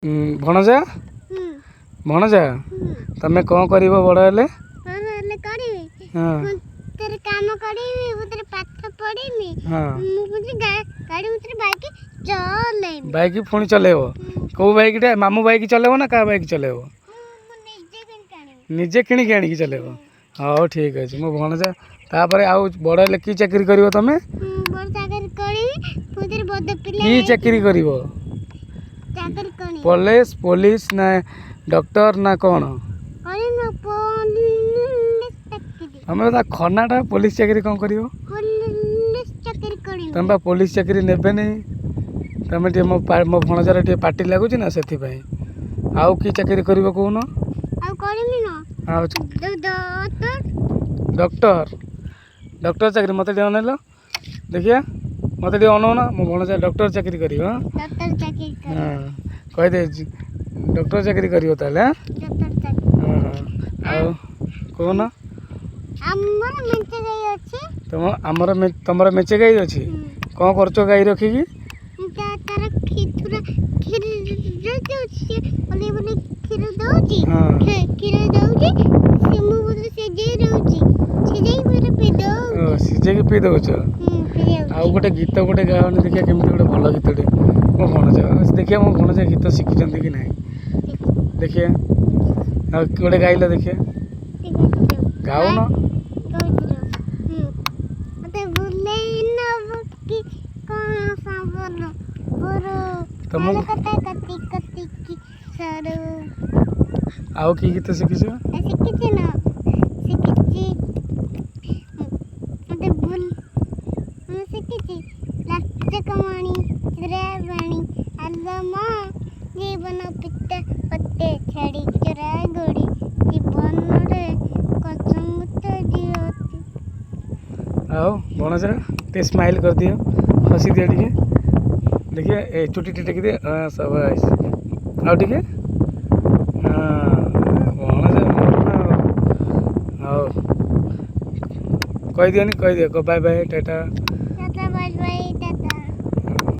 ଭଣଜା, ଭଣଜା, ତମେ କ'ଣ କରିବ ବଡ଼ ହେଲେ? ହେଲେ କରିବି। ହଁ। ମୁଁ ତୋର କାମ କରିବି, ମୁଁ ତୋର ପାଠ ପଢ଼ିବି। ମୁଁ ପୁଣି ଗାଡ଼ି ଭିତରେ ବାଇକ୍ ଚଲେଇବି। ବାଇକ୍ ପୁଣି ଚଲେଇବ? କେଉଁ ବାଇକ୍ଟା? ମାମୁଁ ବାଇକ୍ ଚଲେଇବ ନା କାହା ବାଇକ୍ ଚଲେଇବ? ମୁଁ ନିଜେ କିଣିକି ଆଣିବି। ନିଜେ କିଣିକି ଆଣିକି ଚଲେଇବ? ହଉ, ଠିକ୍ ଅଛି ମୋ ଭଣଜା। ତାପରେ ଆଉ ବଡ଼ ହେଲେ କି ଚାକିରି କରିବ ତମେ? ମୁଁ ବଡ଼ ଚାକିରି କରିବି, ମୁଁ ତୋର ବଡ଼ ପିଲା। କି ଚାକିରି କରିବ? ଚାକିରି କରିବି। ପୋଲିସ ନା ଡକ୍ଟର ନା କ'ଣ? କରିବି ପୋଲିସ ଚାକିରି। ତମେ ତା ଖନାଟା, ପୋଲିସ ଚାକିରି କ'ଣ କରିବ? ପୋଲିସ ଚାକିରି କରିବି। ତମେ ବା ପୋଲିସ ଚାକିରି ନେବେନି। ତମେ ଟିକେ ମୋ ଭଣଜାର ଟିକେ ପାଟି ଲାଗୁଛି ନା, ସେଥିପାଇଁ। ଆଉ କି ଚାକିରି କରିବ କହୁନ? ଆଉ କରିବି ନା। ଆଉ? ଡକ୍ଟର। ଡକ୍ଟର, ଡକ୍ଟର ଚାକିରି। ମୋତେ ଟିକେ ଅନେଇଲ ଦେଖିବା, ମୋତେ ଟିକେ ଅନଉନ। ମୋ ଭଣଜା ଡକ୍ଟର ଚାକିରି କରିବ, ହଁ? ଡକ୍ଟର ଚାକିରି କରିବି। ହଁ, କହିଦେ, ଡକ୍ଟର ଚାକିରି କରିବ ତାହେଲେ, ହଁ? ଡକ୍ଟର ଚାକିରି। ହଁ, ଆଉ କହୁନ। ଆମର ମେଞ୍ଚେ ଗାଈ ଅଛି। ତମ ଆମର ତମର ମେଞ୍ଚେ ଗାଈ ଅଛି? କ'ଣ କରୁଛ ଗାଈ ରଖିକି? ତାର କ୍ଷୀର କ୍ଷୀର ଦଉଛି, ସେ ବୁଲି ବୁଲି କ୍ଷୀର ଦଉଛି। କ୍ଷୀର ଦଉଛି ସେ, ମୁଁ ବୋଧେ ସିଝେଇ ଦଉଛି, ସିଝେଇ ପୁରା ପିଇ ଦଉଛି। ଓ, ସିଝେଇକି ପିଇ ଦଉଛ? ପିଇ ଦଉଛି। ଆଉ ଗୋଟେ ଗୀତ ଗୋଟେ ଗାଅନି ଦେଖିବା, କେମିତି ଗୋଟେ ଭଲ ଗୀତଟେ। ମୋ ଭଣଜା ଦେଖିବା, ମୋ ଭଣଜା ଗୀତ ଶିଖିଛନ୍ତି କି ନାହିଁ ଦେଖିବା। ଆଉ ଗୋଟେ ଗାଇଲ ଦେଖିବା, ଗାଉନ। ମତେ ବୁଲେଇ ନବ କି କଣ ସାବନ ପୁରୁ ତମକୁ କଥା କତି କତିକି ସରୁ। ଆଉ କି ଗୀତ ଶିଖିଛ? ଶିଖିଛି ନା, ଶିଖିଛି। ମତେ ଭୁଲ ମୁଁ ଶିଖିଛି। ଲାଚକମଣି ଚୁରାବାଣୀ ଆଲମ ଜୀବନ ପିତା ପତେ ଛାଡ଼ି ଚୋରା ଗୋଡ଼ି ଜୀବନରେ କସମ ଦିଅତି। ଆଉ ଭଣଜା, ଟିକେ ସ୍ମାଇଲ୍ କରିଦିଅ, ହସି ଦିଅ ଟିକେ ଦେଖିବା। ଏ ଚୁଟି ଟିକେ ଟେକି ଦିଅ। ହଁ, ସାବାସ୍। ଆଉ ଟିକେ। ହଁ, ଭଣଜା ମୋର ନା ଆଉ। ହଉ, କହିଦିଅନି, କହିଦିଅ, ବାଏ ବାଏ, ଟାଟା।